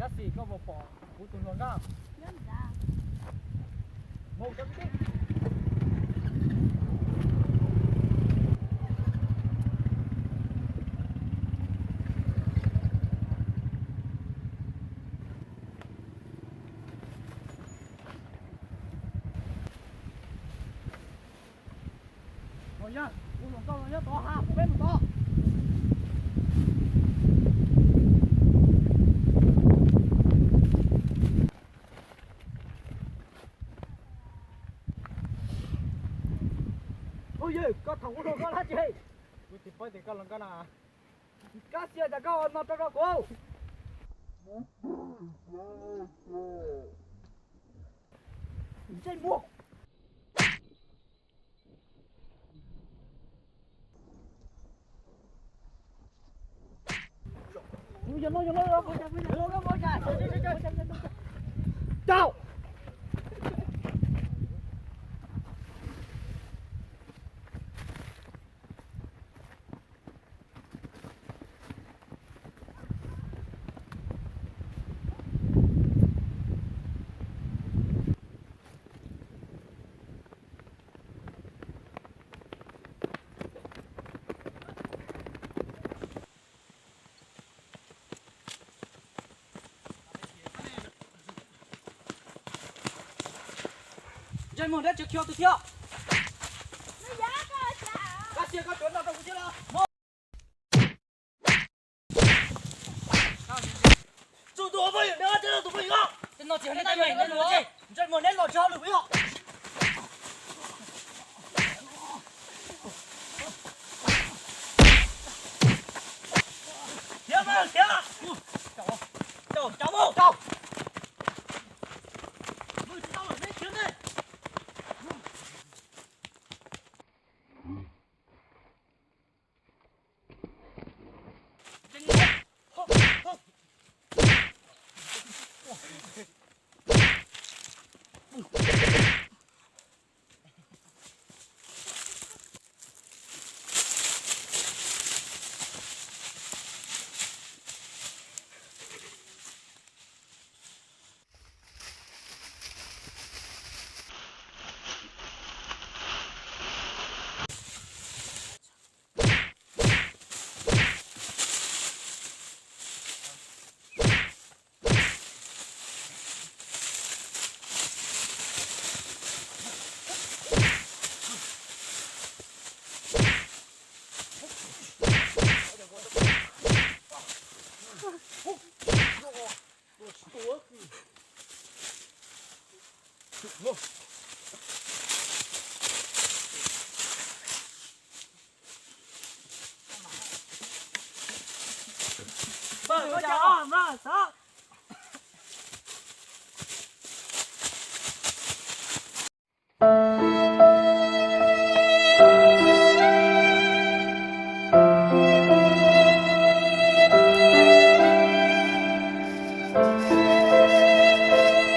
Tab sis koj puas pom kuv tus hluas nkauj? Mus cov kwv tij. Los yog kuv hluas nkauj los nyob tod, ha, peb mus tod. Ua yawg, koj thaum kuv hluas nkauj dab tsi? Kuv tsis paub tias koj hluas nkauj na. Koj xav cas koj no rau rau kuv. Ntsej muag. Ntsej muag dab tsi khiav tus thiab? Koj xav koj tuav no rau kuv thiab los? Txog tus poj niam, tus poj niam. Ntsej muag neb los tsis hauj lwm yog. Khiav mas khiav. Caum, caum, caum. Npawg, koj cas os, npawg, xav.